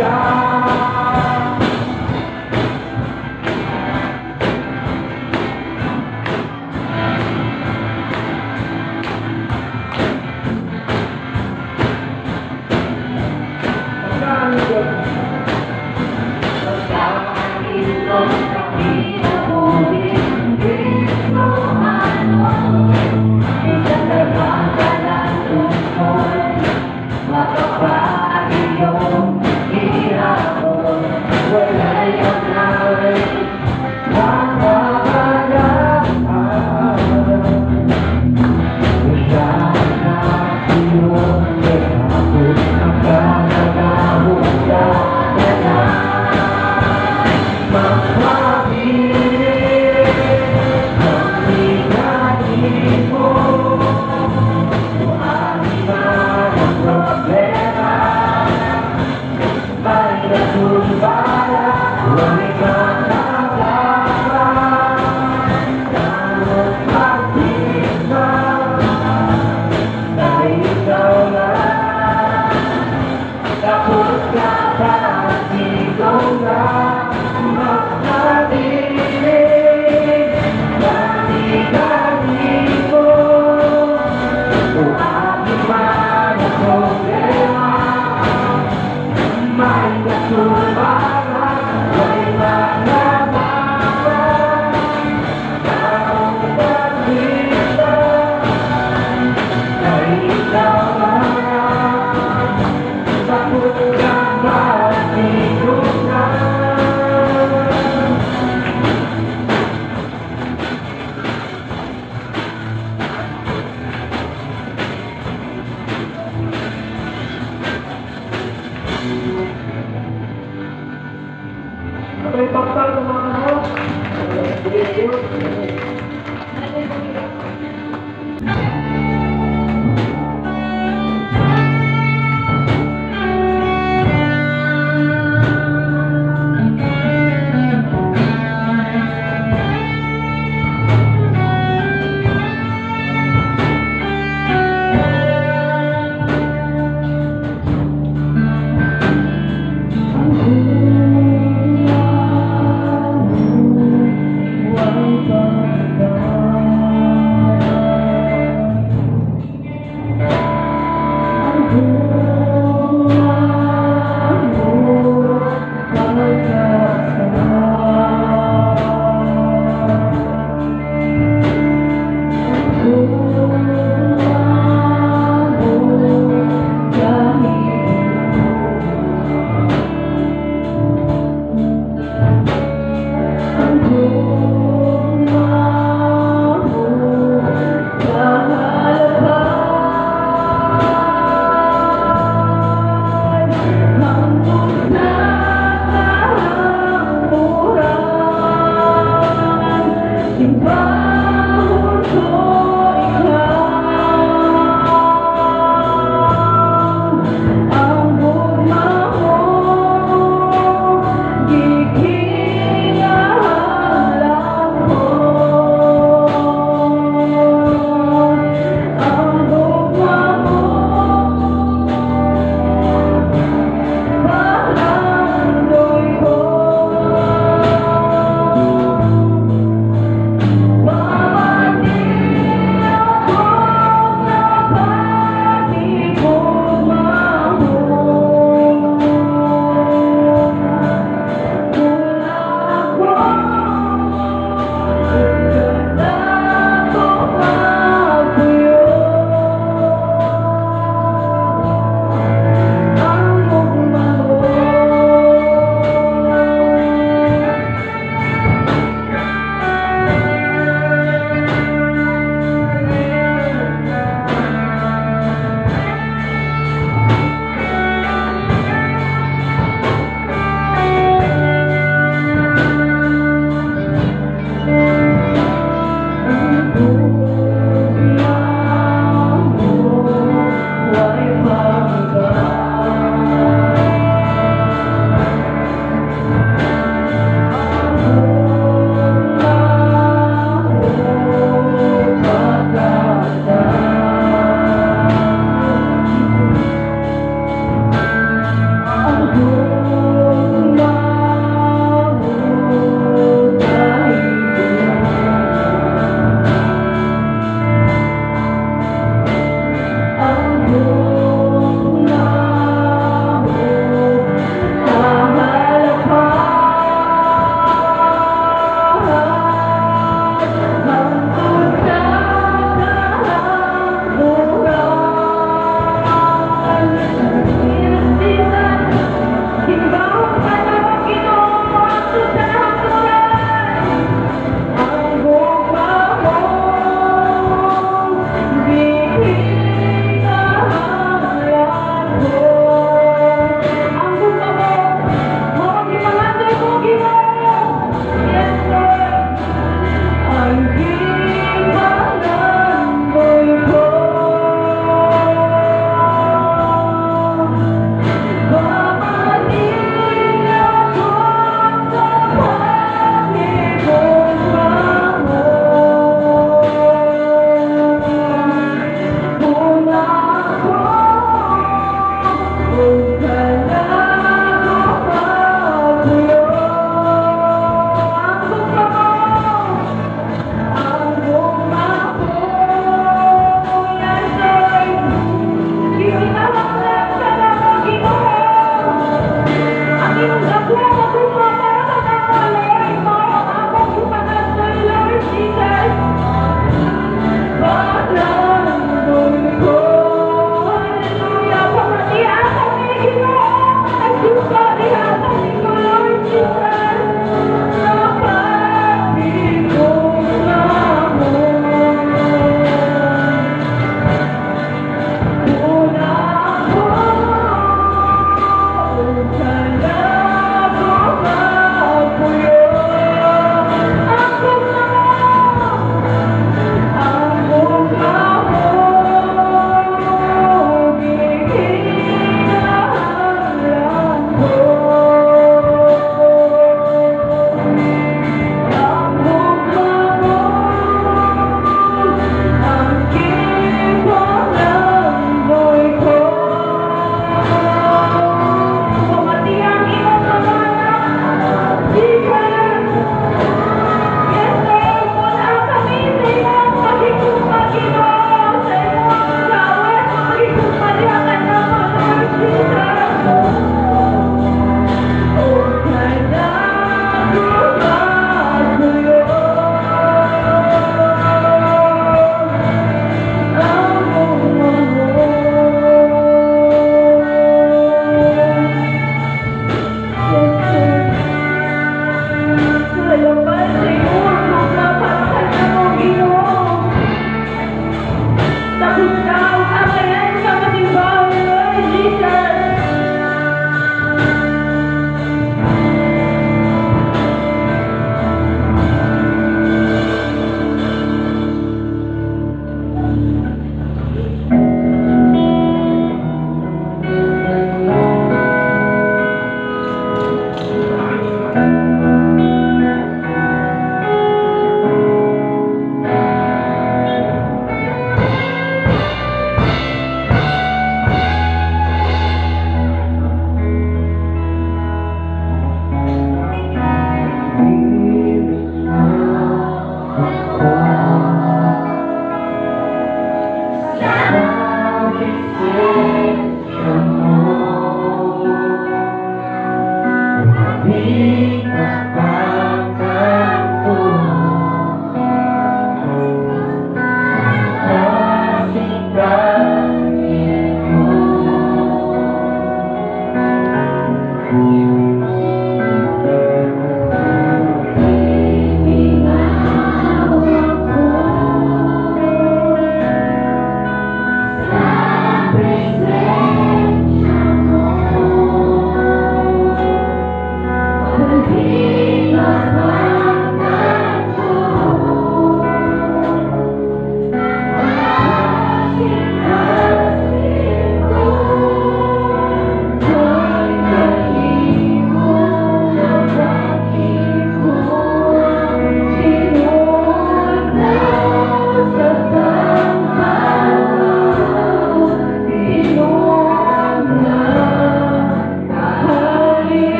Why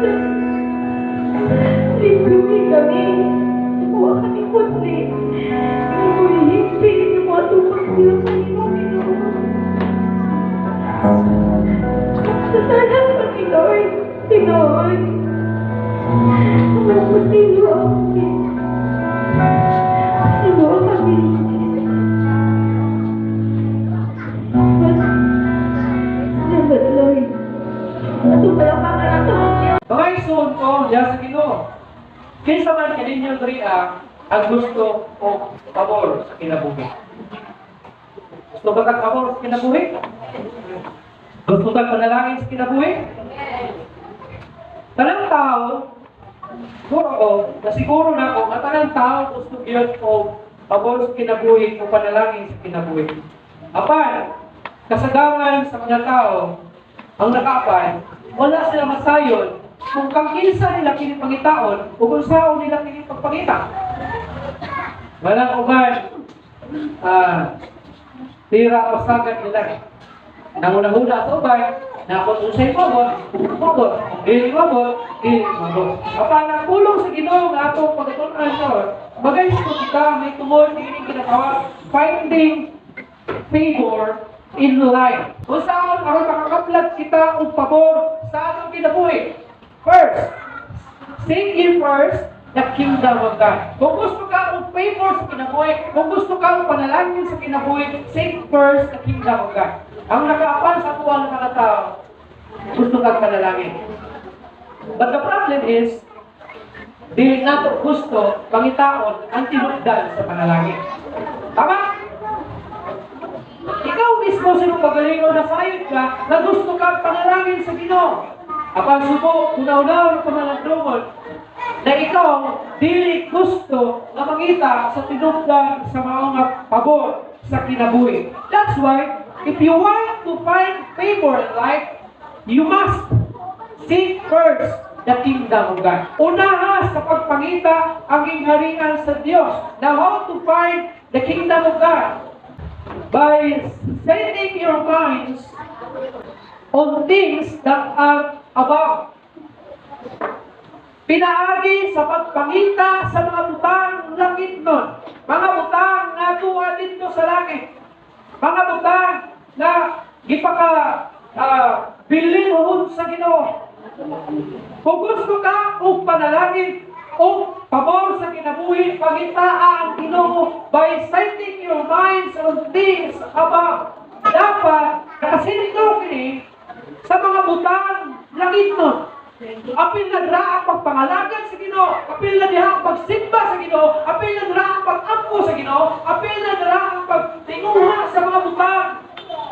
Jesus. Limpyuhin kami. Nakuha kami putli. Nakuhihigpit yung mga tupang Diyos sa imo, Ginoo. Salamat kami, Lord. Tinuod. Mas sa inyo kami. Sa mo kami, Jesus. Salamat, Lord. Ato palakpakan ang niyo. Mga igsoon ko, diya sa Ginoo. Kinsa man kaninyo diri ang gusto og pabor sa kinabuhi? Gusto ba kag pabor sa kinabuhi? Gusto kag panalangin sa kinabuhi? Tanang tao, siguro ko, na siguro na ako, nga tanang tao gusto gyud og pabor sa kinabuhi o panalangin sa kinabuhi. Apan, kasagaran sa mga tao, ang nakaapan, wala sila masayon kung kang kinsa nila kini pangitaon o kung saan nila kini pagpangita. Walang uban, tira o sagad nila. Nanguna-huna sa uban, na kung unsay mabot, mabot, dili mabot, dili mabot. Apan ang pulong sa Ginoo nga atong pagtun-an karon, bagay ko kita may tungod niining ginatawag finding favor in life. Kung saan aron makakaplat kita og pabor sa atong kinabuhi. First, seek ye first the kingdom of God. Kung gusto ka og favor sa kinabuhi, kung gusto ka og panalangin sa kinabuhi, seek first the kingdom of God. Ang nakaapan sa tuwa ng mga tao, gusto kang panalangin. But the problem is, dili nato gusto pangitaon ang tinukdan sa panalangin. Tama? Ikaw mismo, sino pagalingon na sayod ka na gusto ka panalangin sa Ginoo. Apan subo, una-una ng pamalandungon na ikaw dili gusto na mangita sa tinukdan sa mga pabor sa kinabuhi. That's why, if you want to find favor in life, you must seek first the kingdom of God. Unaha sa pagpangita ang gingharian sa Dios. Now, how to find the kingdom of God? By setting your minds on things that are above. Pinaagi sa pagpangita sa mga butang langit nun. Mga butang nga tuwa dito sa langit. Mga butang na gipaka bilinhon sa Ginoo. Kung gusto ka og panalangin o pabor sa kinabuhi, pangitaa ang Ginoo by setting your minds on things above. Dapat nakasentro kini sa mga butang langit nun. Apil na dira ang pagpangalagad sa Ginoo, apil na diha ang pagsimba sa Ginoo, apil na dira ang pag-ampo sa Ginoo, apil na dira ang pagtinguha sa mga butang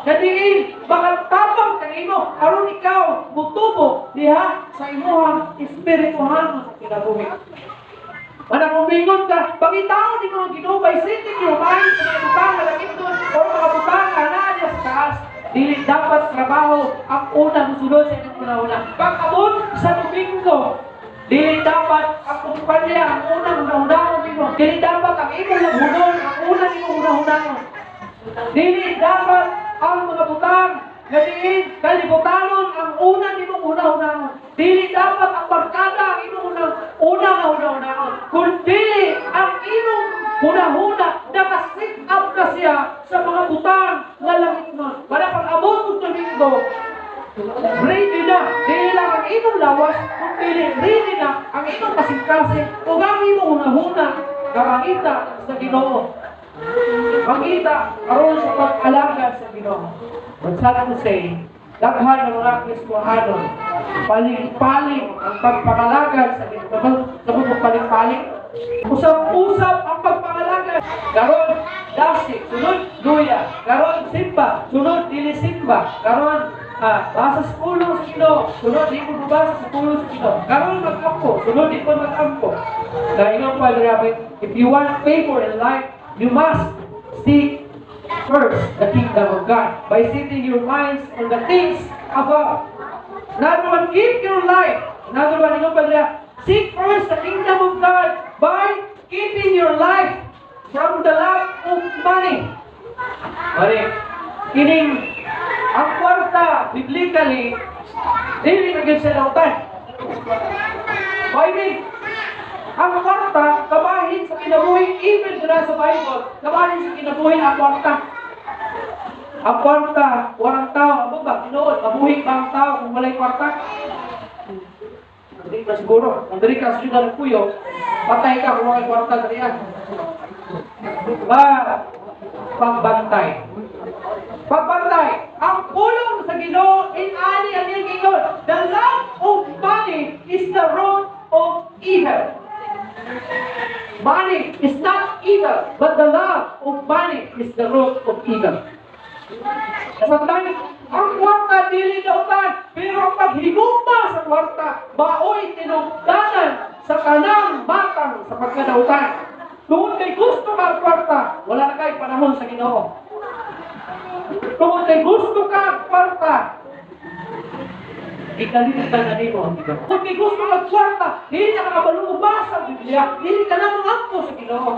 na diin makatabang kanimo aron ikaw mutubo diha sa imuhang espirituhanon sa kinabuhi. Mana kung bingon ka, pangitaon nimo ang Ginoo by setting your mind sa mga butang nga langit nun o mga butang nga naa diha sa taas. Dili dapat trabaho ang unang musulod sa inyong una-una. Pag-abot sa Domingo, dili dapat ang kumpanya ang unang una-unahon nimo. Dili dapat ang imong labhunon ang unang imong una-unahon. Dili dapat ang mga butang nga diin kalibutanon ang unang imong una-unahon. Dili dapat ang barkada ang imong unang una nga una-unahon. Kundi ang imong hunahuna naka-set up na siya sa mga butang nga langit nun. Para pag abot og Domingo, ready na. Dili lang ang imong lawas, kundi ready na ang imong kasing-kasing ug ang imong hunahuna nga mangita sa Ginoo. Mangita aron sa pag-alagad sa Ginoo. But sad to say, daghan ng mga Kristohano, paling-paling ang pagpangalagad sa Ginoo. Sabot mo paling-paling? Usap-usap ang pagpangalagad. Karon dasig, sunod luya. Karon simba, sunod dili simba. Karon basa sa pulong sa Ginoo, sunod di ko basa sa pulong sa Ginoo. Karon mag-ampo, sunod di ko mag-ampo. Kaya nga, Father Rabbi, if you want favor in life, you must seek first the kingdom of God by setting your minds on the things above. Another one, keep your life. Another one, ingon pa niya, seek first the kingdom of God by keeping your life from the love of money. Mali, kining ang kwarta, biblically, dili na gyud siya lautan. I mean, ang kwarta, kabahin sa kinabuhi, even dira sa Bible, kabahin sa kinabuhi ang kwarta. Ang kwarta, warang tao, amo ba, tinuod, mabuhi ba ang tao kung walay kwarta? Hindi ba siguro? Kung diri ka sa syudad ng Puyo, patay ka kung walay kwarta diri ah. Ba, pagbantay. Pagbantay. Ang pulong sa Ginoo in ani ang iyang giingon. "The love of money is the root of evil." Money is not evil, but the love of money is the root of evil. Sometimes, ang kwarta dili dautan, pero ang paghigugma sa kwarta, maoy tinugdanan sa kanang matang sa pagkadautan. Tungod kay gusto ka ang kwarta, wala na kay panahon sa Ginoo. Tungod kay gusto ka ang kwarta, ikalimtan na nimo ang Ginoo. Kung kay gusto ka ang kwarta, dili na ka kabalo sa Biblia, dili ka na mangampo sa Ginoo.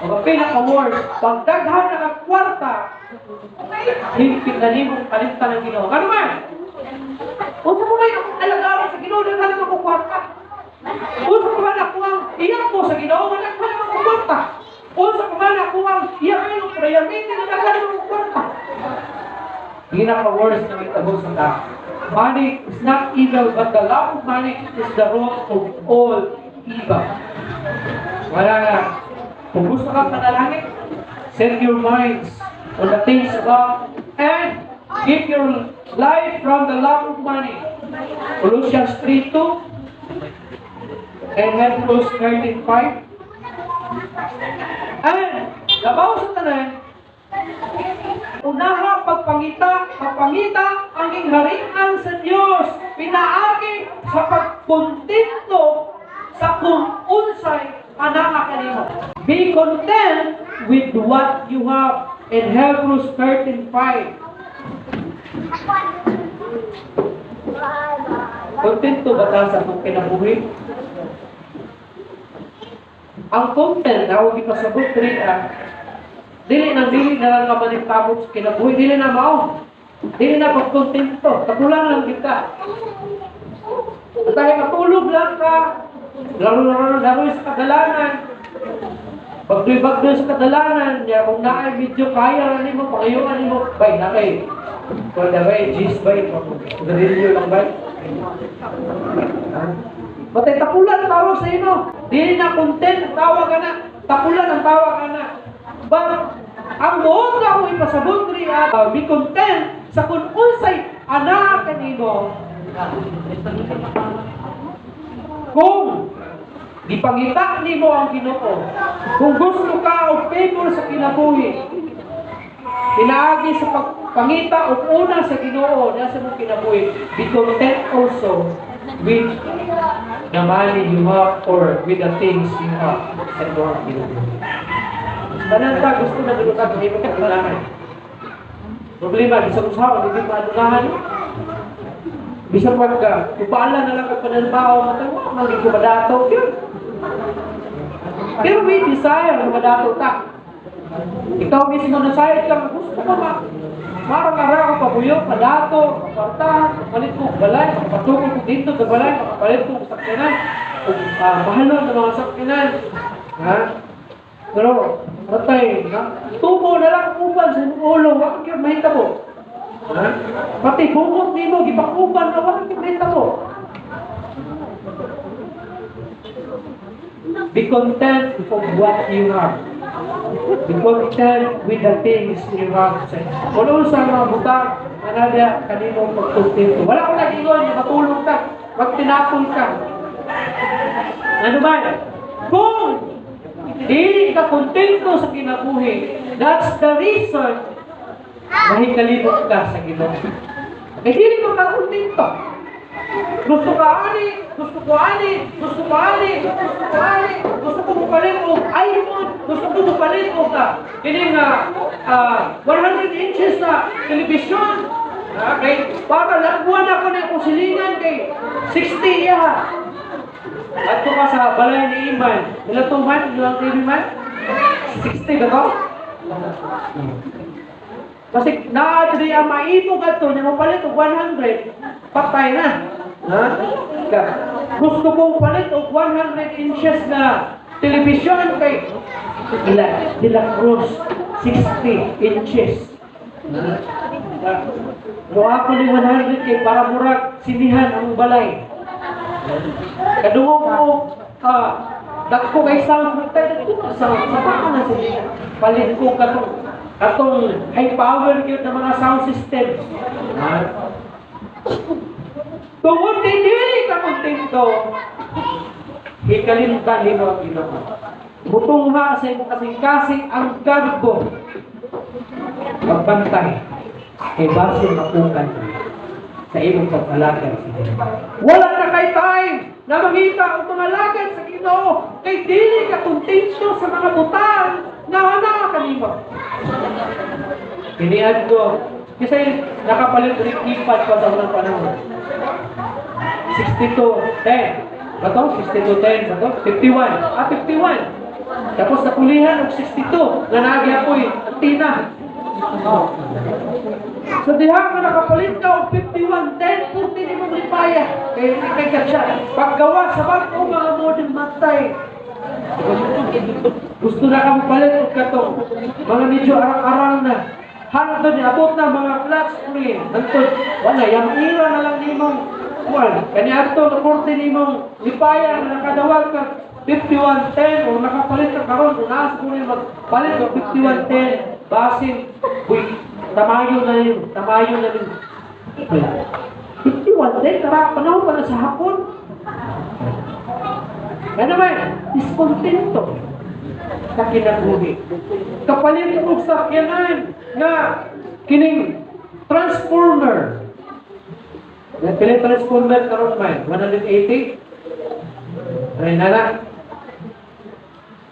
Ang pinaka-worst, pag daghan na kang kwarta, higpit na nimo kalimtan ang Ginoo. Ano man? Unsa mo may akong alagaran sa Ginoo, daghan na ako kwarta? Unsa pa man ako ang iyak mo sa Ginoo, daghan na ako kwarta? Unsa pa man ako ang iyak mo prayer meeting, daghan na ako kwarta? Pinaka-worst na mahitabo sa tao. Money is not evil, but the love of money is the root of all evil. Wala na. Kung gusto ka panalangin, set your minds on the things above and keep your life from the love of money. Colossians 3:2 and Hebrews 13:5. And labaw sa tanan, unaha pagpangita, pagpangita ang gingharian sa Dios, pinaagi sa pagkontento sa kung unsay anaa kanimo. Be content with what you have in Hebrews 13:5. Kontento ba ta sa atong kinabuhi? Ang content na ako gipasabot diri ah, dili na lang ka maningkamot sa kinabuhi, dili na mao. Dili na pagkontento, tapulan lang kita. Dahil matulog lang ka, laro-laro laro sa kadalanan, bagdoy-bagdoy sa kadalanan, ya, kung naay medyo kaya na nimo, pangayuan nimo, bay na kay. Kung na bay, gis bay, garilyo lang bay. Ha? Batay tapulan ang tawag sa imo. Dili na content ang tawag ana. Tapulan ang tawag ana. But ang buot na ako ipasabot diri ah, be content sa kung unsay anaa kanimo. Kung gipangita nimo ang Ginoo, kung gusto ka og favor sa kinabuhi, pinaagi sa pagpangita og una sa Ginoo na sa imong kinabuhi, be content also with the money you have or with the things you have sa imong kinabuhi. Tanan ta gusto na gud ka mahimo ka kailangan. Problema, bisan usaha, hindi pa adunahan. Bisan pagka, ubala na lang kag pananbaw, matang man ko madato. Yun. Pero we desire na madato ta. Ikaw mismo na sayad lang, gusto ko ma marang ara ka pabuyok, madato, kwarta, palit ko balay, makapatukol ko dito sa balay, makapalit ko sakyanan, ug mahalon sa mga sakyanan. Ha? Pero, patay, ha? Tubo na lang uban sa imong ulo, wa gyud mahitabo. Ha? Pati bukot nimo gipakuban na wa gyud mahitabo. Be content for what you have. Be content with the things you have. Kung sa mga butang, manada kanino pagkontento. Wala ko nag-ingon, matulog ka, magtinapon ka. Ano ba? Kung dili ka kontento sa kinabuhi, that's the reason mahikalimot ka sa Ginoo. Kaya dili mo ka kontento. Gusto ka ani, gusto ko ani, gusto ko ani, gusto ko ani, gusto ko mupalit og iPhone, gusto ko mupalit og ka. Kini nga 100 inches na television. Kay para lagwan ako na akong silingan kay 60 iya. Adto ka sa balay ni Iman. Ila to man, ilang TV man? 60 ba to? Kasi naa diri ang maimog adto nya mopalit og 100, patay na. Ha? Ka. Gusto kong palit og 100 inches na television kay ila De La Cruz 60 inches. Mo ako ni 100 kay para murag sinihan ang balay. Kadungog mo dagko kay sound, magtay dagko na sound sa baka na sinihan. Palit ko katong high power gyud na mga sound system. Tungod kay dili ka kontento, hikalimtan nimo ang Ginoo. Mutungha sa imong kasing-kasing ang kargo. Magbantay kay basin mapukan sa imong pag-alagad sa Ginoo. Wala na kay time na mangita og mga lagad sa Ginoo kay dili ka kontento sa mga butang na naa kanimo. Kiniad ko, kasi nakapalit ulit keypad pa sa unang panahon. 6210. Ba to? 6210 ba to? 51. Ah, 51. Tapos napulihan og 62 nga naagi ako'y antina. Oh. So diha ka nakapalit ka og 5110, 40 ni mong lipaya. Kay katsa. Paggawa sa bag-o mga model, matay. Gusto na kang palit og katong mga medyo arang-arang na. Hangtod niabot na mga flat screen. Hangtod wala yang ira na lang nimong kuan. Kani adto na 40 nimong lipaya nga nakadawag ka 5110 o nakapalit ka karon, kung naa siguro yung magpalit og 5110, basin buy tamayo na yun, tamayo na yun. 5110 tara panahon pa na sa hapon. Kaya naman, diskontento sa kinabuhi. Kapalit og sakyanan nga kining transformer. Pila transformer karon man? 180? Ay, nana.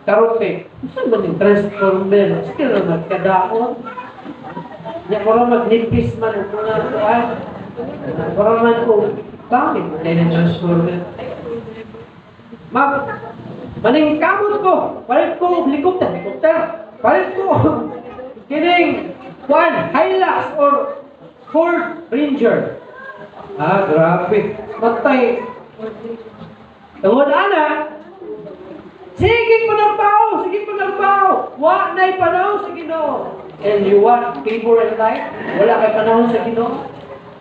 Karon kay, unsa man ning transformer? Sige lang magkadaon. Nya mura magnipis man og mga kuan. Mura man og bakit man ning transformer? Mag maningkamot ko, palit ko og helicopter, helicopter. Palit ko og kining kuan, Hilux or Ford Ranger. Ah, grabe. Matay. Tungod ana, sige ko ng pao, sige ko ng pao. Wa na'y panahon sa Ginoo. And you want favor and life? Wala kay panahon sa Ginoo.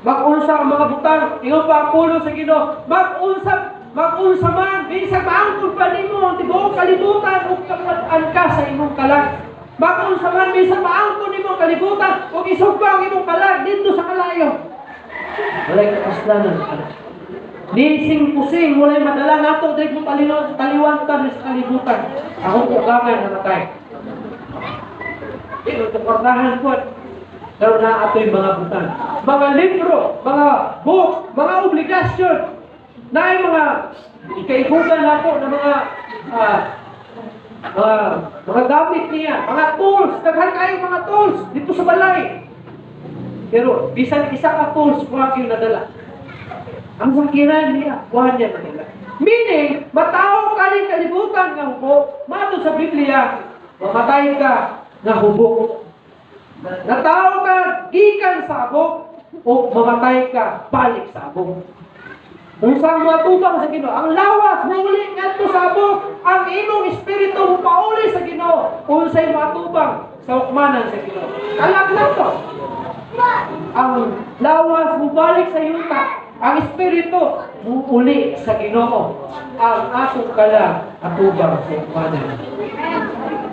Mag-unsa ang mga butang, ingon pa ang pulong sa Ginoo. Mag-unsa, mag-unsa man, bisan maangkon pa nimo ang tibuok kalibutan ug kapuan ka sa imong kalag. Mag-unsa man, bisan maangkon nimo ang kalibutan ug isugba ang imong kalag didto sa kalayo. Walay kapuslanan. Nising pusing, walay madala nato, dili mo talino, taliwan ka sa kalibutan. Akong ugangan namatay. Di mo kwartahan po. Pero naa atoy mga butang. Mga libro, mga books, mga obligasyon, na ay mga ikaibugan nako na mga gamit niya, mga tools, daghan kayo mga tools dito sa balay. Pero bisan isa ka tools, wa gyud nadala. Ang sakiran niya, wa niya nadala. Meaning, matawo ka ning kalibutan nga hubo, mato sa Biblia, mamatay ka nga hubo. Natawo ka gikan sa abo o mamatay ka balik sa abo. Kung saan mga tubang sa Ginoo, ang lawas mouli ngadto sa abo, ang imong espiritu mopauli sa Ginoo. Unsay mga tubang sa hukmanan sa Ginoo. Kalag nato. Ang lawas mobalik sa yuta, ang espiritu muuli sa Ginoo. Ang atong kalag atubang sa hukmanan.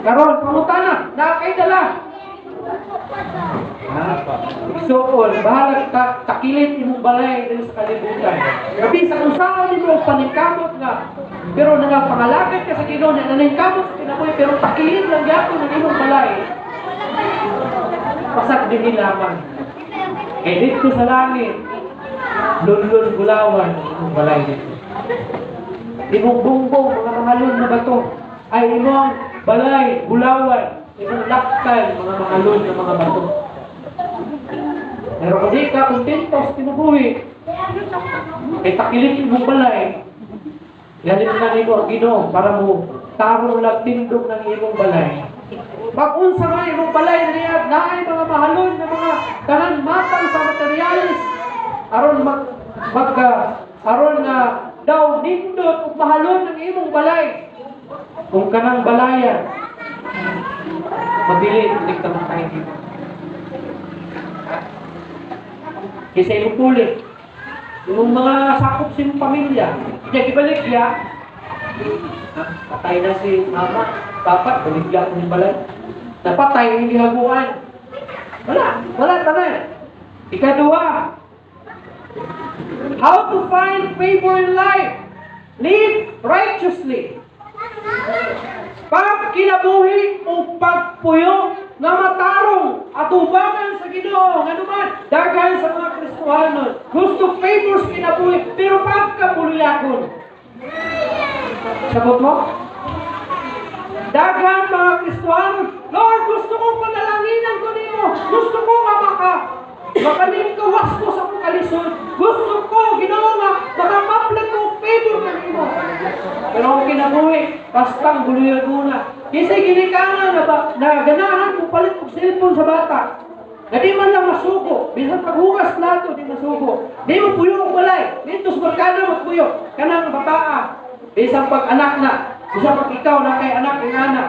Karon pangutana, naa kay dala? Ha? Igsuon, bahala ka, takilit imong balay diri sa kalibutan. Gabi sa unsaon nimo paningkamot nga, pero nangapangalagad ka sa Ginoo, naningkamot sa kinabuhi, pero takilit lang gyapon ang imong balay. Pasak dinhi lamang. Kay didto sa langit, lunlun bulawan ang imong balay dito. Imong bungbong, mga mahalon na bato, ay imong balay, bulawan, imong laktan, mga mahalon na mga bato. Pero kung di ka kontento sa kinabuhi, kay takilit imong balay, galit na nimo ang Ginoo para mo tarong lang tindog ng imong balay. Mag-unsa man imong balay niya, naay mga mahalon na mga tanan matang sa materialis aron mag, mag aron nga daw nindot ug mahalon ang imong balay. Kung kanang balayan, mabili, hindi ka makain dito. Kaysa imong pulit, imong mga sakop sa imong pamilya, hindi, ibalik ya, patay na si mama, papa, baligya ko ng balay. Napatay, hindi haguan. Wala, wala tanan. Ikaduha, how to find favor in life? Live righteously. Pagkinabuhi o pagpuyo nga matarong atubangan sa Ginoo. Ngano man daghan sa mga Kristohanon gusto favor sa kinabuhi, pero pagkabuluyakon. Sabot mo? Daghan mga Kristohanon, "Lord, gusto ko panalanginan ko nimo. Gusto ko nga makalingkawas ko sa akong kalisod. Gusto ko, Ginoo, nga makamaplag ko og favor kanimo." Pero ang kinabuhi, bastang buluyaguna. Kisay ginikanan na ba, na ganahan mo palit og cellphone sa bata. Na di man lang masuko, bisan paghugas plato, di masuko. Di mo puyo og balay, dito sa barkada magpuyo, kanang bataa. Bisan pag anak na, bisan pag ikaw na kay anak ng anak.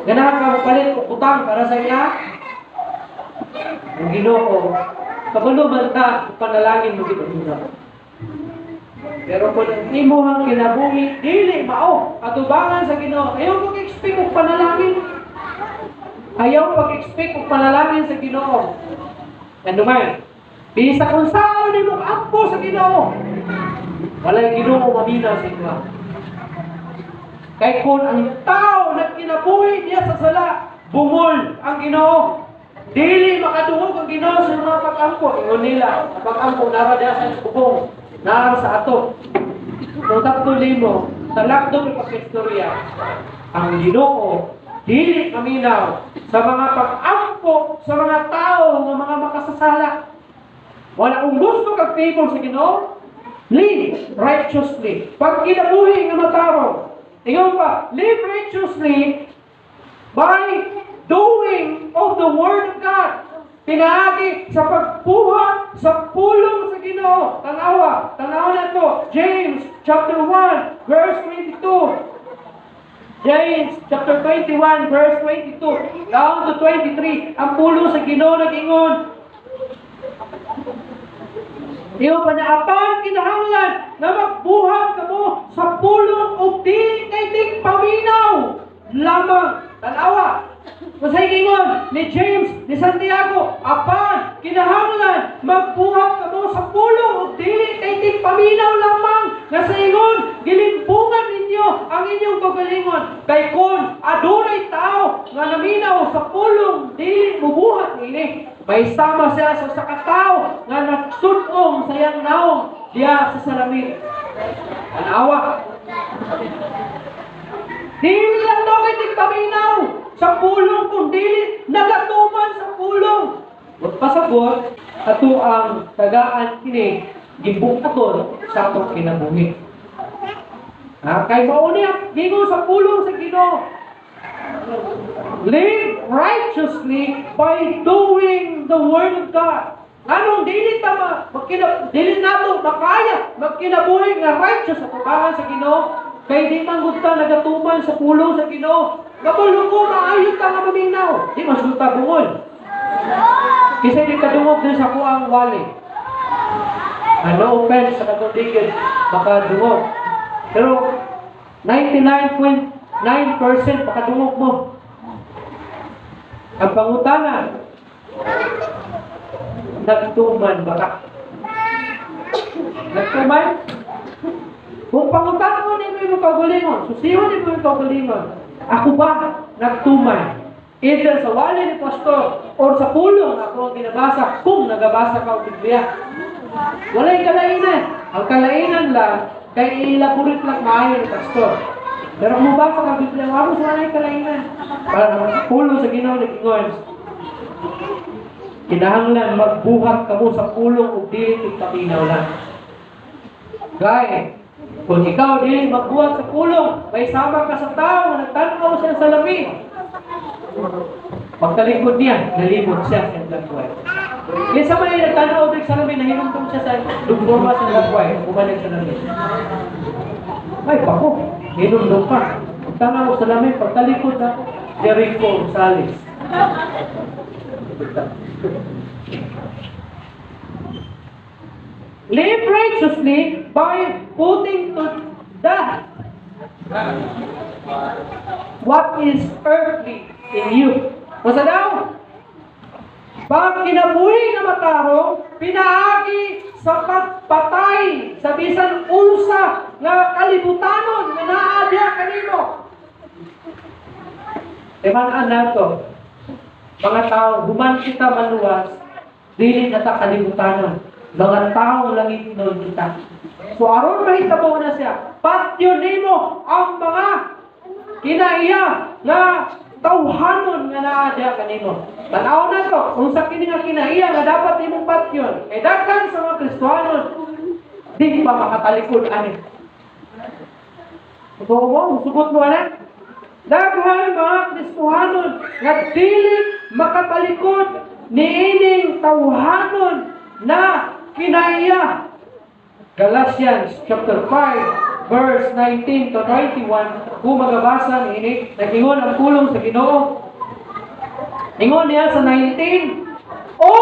Ganahan ka mo palit og butang para sa iya. Ang Ginoo, kabalo man ta, panalangin mo Ginoo. Pero kung ang imuhang kinabuhi, dili mao atubangan sa Ginoo, ayaw pag-expect og panalangin. Ayaw pag-expect og panalangin sa Ginoo. Ano man, bisa kung saan nimo ampo sa Ginoo, walay Ginoo maminaw sa inyo. Kay kung ang tao nagkinabuhi niya sa sala, bungol ang Ginoo. Dili makadungog ang Ginoo sa mga pag-ampo. Ingon nila, ang pag-ampo nara diya sa bubong, nara sa ato. Kung tatlo limo, sa lakdong ipakistorya, ang Ginoo dili maminaw sa mga pag-ampo sa mga tao nga mga makasasala. Wala kung gusto kag favor sa Ginoo, live righteously. Pag kinabuhi nga matarong, ingon pa, live righteously by doing of the Word of God. Pinaagi sa pagbuhat sa pulong sa Ginoo. Tanawa, tanawa na to. James chapter 1 verse 22. James chapter 21 verse 22 down to 23. Ang pulong sa Ginoo nag-ingon. Iyo pa na apan kinahanglan na magbuhat kamo sa pulong og dili kay tigpaminaw lamang. Tanawa. Masay ingon ni James, ni Santiago, apan kinahanglan magbuhat kamo sa pulong og dili kay tigpaminaw lamang. Nga sa ingon, gilimbungan ninyo ang inyong kaugalingon. Kay kon adunay tao nga naminaw sa pulong dili mubuhat niini, may sama siya sa usa ka tawo nga nagsud-ong sa iyang naong diya sa salamin. Tanawa. Dili lang daw kay tigpaminaw sa pulong kung dili nagatuman sa pulong. Magpasabot ato ang tagaan kini gibuhaton sa atong kinabuhi. Ha, kay mao ni ang gingon sa pulong sa Ginoo. Live righteously by doing the Word of God. Anong dili ta ma, dili nato makaya magkinabuhi nga righteous sa tubangan sa Ginoo kay di man gud ta nagatuman sa pulong sa Ginoo. Kabalo ko maayo ta nga maminaw, di man ta bungol. Kasi di kadungog din sa kuang wali. No offense sa katong dikit, makadungog. Pero 99.9% makadungog mo. Ang pangutana, nagtuman ba ka? Nagtuman? Kung pangutana mo nimo imong kaugalingon, susiwan nimo imong kaugalingon, ako ba nagtuman? Either sa wali ni pastor or sa pulong ako ang ginabasa kung nagabasa ka og Biblia. Walay kalainan. Ang kalainan lang, kay i-elaborate lang maayo ni pastor. Pero kung mabasa ka Biblia, wala sa walay kalainan. Para ang pulong sa Ginoo nag-ingon, kinahanglan magbuhat kamo sa pulong ug dili tigpaminaw lang. Gay, kung ikaw dili magbuhat sa pulong, may sama ka sa tao nga nagtan-aw siya sa salamin. Pagtalikod niya, nalimot siya sa iyang buhay. Kinsa man yung nagtanaw og salamin, nahinumdum siya sa lugmurma sa lagway, bumalik sa salamin. Ay, pako, hinumdum pa. Pagtanaw og salamin, pagtalikod na, Jericho Gonzales. Live righteously by putting to death what is earthly in you. Basta daw, pag kinabuhi nga matarong, pinaagi sa pagpatay sa bisan unsa nga kalibutanon nga naa diha kanimo. Timan-an nato, mga tao, human kita maluwas, dili na ta kalibutanon. Mga tao langit nun kita. So aron mahitabo na siya, patyon nimo ang mga kinaiya nga tawhanon nga naa diha kanimo. Tan-aw na to, unsa kini nga kinaiya nga dapat imong patyon. Kay daghan sa mga Kristohanon di pa makatalikod ani. Totoo mo, musugot mo ana. Daghan mga Kristohanon nga dili makatalikod niining tawhanon na kinaiya. Galatians chapter 5 verse 19 to 21, kung magabasa niini, nag-ingon ang pulong sa Ginoo. Ingon niya sa 19, o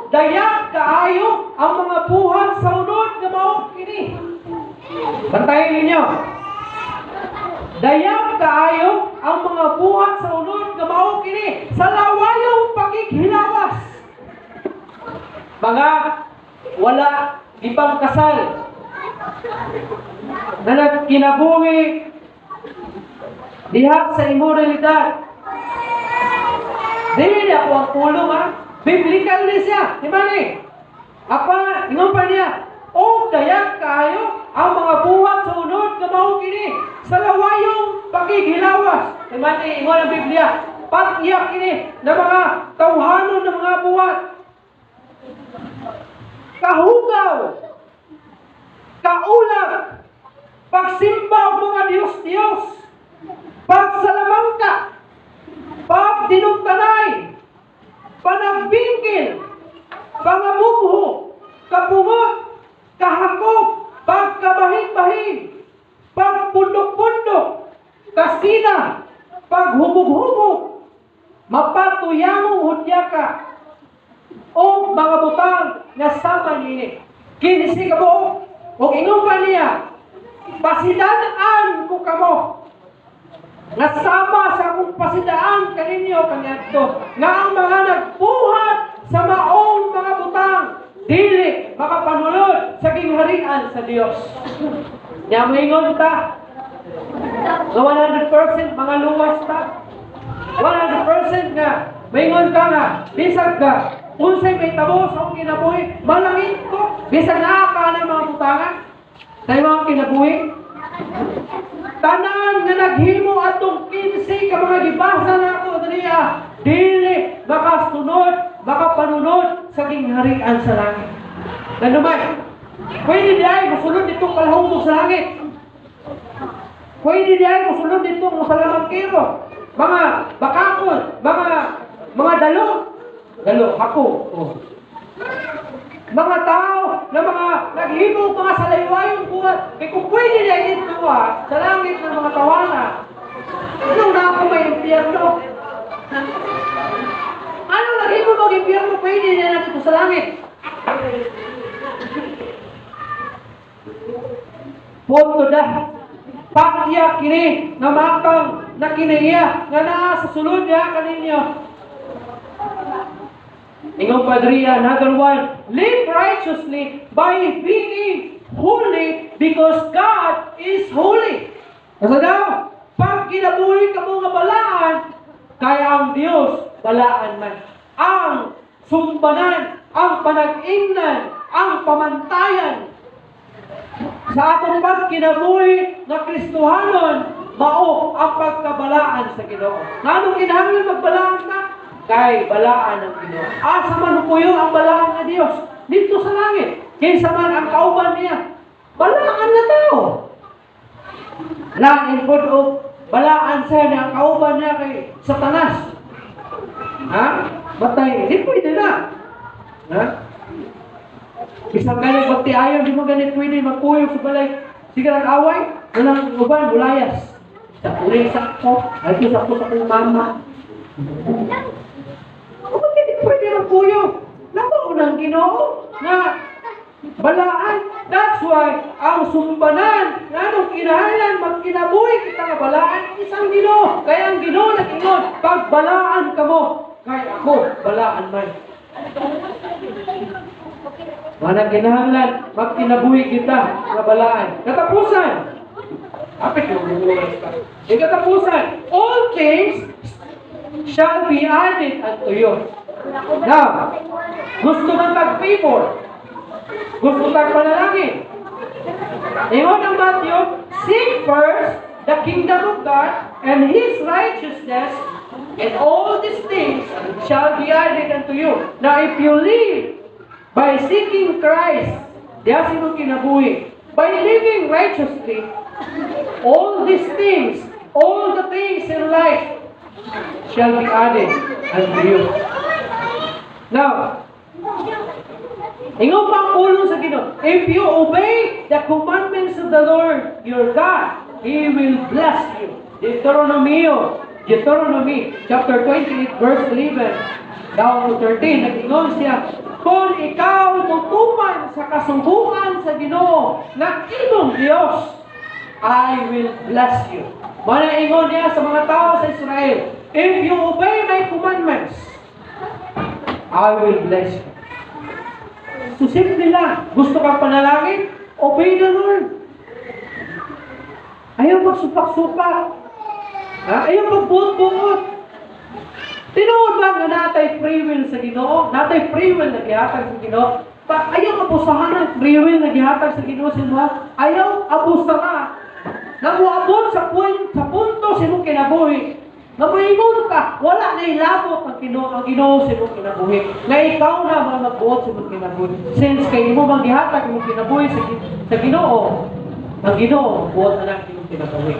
dayag kaayo ang mga buhat sa unod nga mao kini. Bantayan ninyo. Dayag kaayo ang mga buhat sa unod nga mao kini sa lawayong pagighilawas. Mga wala ipangkasal na nagkinabuhi diha sa immoralidad. Dili ako ang pulong ha. Biblical ni siya. Di ba ni? Apa, ingon pa niya, o dayag kaayo ang mga buhat sa unod nga mao kini sa lawayong pagighilawas. Di ba ni? Ingon ang Biblia, patya kini na mga tawhanon ng mga buhat. Kahugaw, kaulag, pagsimba og mga Diyos-Diyos, pagsalamangka, pagdinugtanay, panagbingkil, pangamubho, kapungot, kahakop, pagkabahin-bahin, pagpundok-pundok, kasina, paghubog-hubog, mapatuyamong hudyaka, o mga butang nga sama niini. Kinsi ka buok, o ingon pa niya, pasidan-an ko kamo, nga sama sa akong pasidaan kaninyo kaniadto, nga ang mga nagbuhat sa maong mga butang dili makapanulod sa gingharian sa Dios. Nya moingon ta nga 100% mga luwas ta. 100% nga moingon ka nga bisag ka unsay may tabo sa akong kinabuhi, malangit ko bisag naa ka ng mga butangan sa imong kinabuhi. Tanan nga naghimo atong 15 ka mga gibasa nako diriya, dili makasunod, makapanunod sa gingharian sa langit. Nanuman, pwede di ay mosulod ditong kalahumog sa langit. Pwede di ay mosulod ditong masalamangkiro, mga bakakon, mga dalo, dalo, hako. Oh. Mga tao na mga naghimo mga salaywayon buhat. Kaya kung pwede na ito sa langit ng mga tawana, anong na ako may impyerno? Anong naghimo mag impyerno? Pwede na dito sa langit. Punto na. Pakya kini nga matang na kinaiya nga naa sa sulod niya kaninyo. Ingon padriya, another one, live righteously by being holy because God is holy. Kasi daw, pag kinabuhi ka mo nga balaan, kaya ang Diyos balaan man. Ang sumbanan, ang panag-ingnan, ang pamantayan sa atong pagkinabuhi nga Kristohanon, mao ang pagkabalaan sa Ginoo. Nganong kinahanglan magbalaan ka? Kay balaan ang Ginoo. Asa man puyo ang balaan nga Dios? Dito sa langit. Kinsa man ang kauban niya? Balaan na tao. Lain pod og balaan siya niya ang kauban niya kay Satanas. Ha? Matay, di pwede na. Ha? Bisan kayo magtiayon, di mo ganit pwede magpuyog sa balay. Sige lang away, walang uban, mulayas. Sa uli sa ako, ay sa ako sa akong mama. O bakit di pwede magpuyog? Nabaon ang Ginoo na balaan. That's why ang sumbanan nga anong kinahanglan magkinabuhi kita nga balaan isang Ginoo. Kaya ang Ginoo nag-ingon, "Pagbalaan kamo, kay ako balaan man." Manang kinahanglan magkinabuhi kita nga balaan. Katapusan. Apit yung oras pa. Yung katapusan, all things shall be added unto you. Now, gusto man tag favor. Gusto tag panalangin. Ingon ang Matthew, "Seek first the kingdom of God and His righteousness, and all these things shall be added unto you." Now, if you live by seeking Christ, diya sa imong kinabuhi, by living righteously, all these things, all the things in life shall be added unto you. Now, ingon pa ang pulong sa Ginoo, if you obey the commandments of the Lord your God, He will bless you. Deuteronomy chapter 28 verse 11 down to 13, nag-ingon siya, "Kung ikaw mutuman sa kasuguan sa Ginoo nga imong Dios, I will bless you." Mana ingon niya sa mga tao sa Israel, "If you obey my commandments, I will bless you." So simple lang. Gusto kang panalangin? Obey the Lord. Ayaw magsupak-supak. Ha? Ayaw magbuot-buot. Tinuod ba nga natay free will sa Ginoo? Natay free will na gihatag sa Ginoo? Pa, ayaw abusahan ang free will na gihatag sa Ginoo sa imo. Ayaw abusahan. Na moabot sa punto sa imong kinabuhi nga moingon ka, wala na ilabot ang Ginoo sa imong kinabuhi. Nga ikaw na mga magbuot sa imong kinabuhi. Since kay imo man gihatag imong kinabuhi sa Ginoo, ang Ginoo buot na ang imong kinabuhi.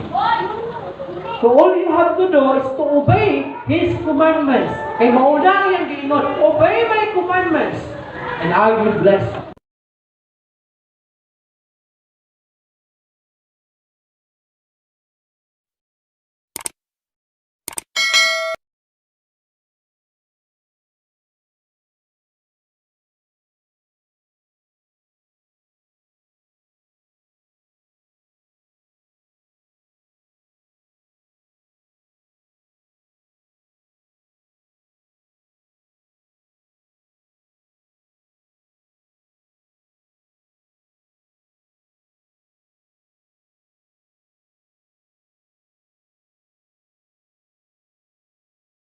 So all you have to do is to obey His commandments. Kay mauna ang iyang giingon, "Obey my commandments, and I will bless you."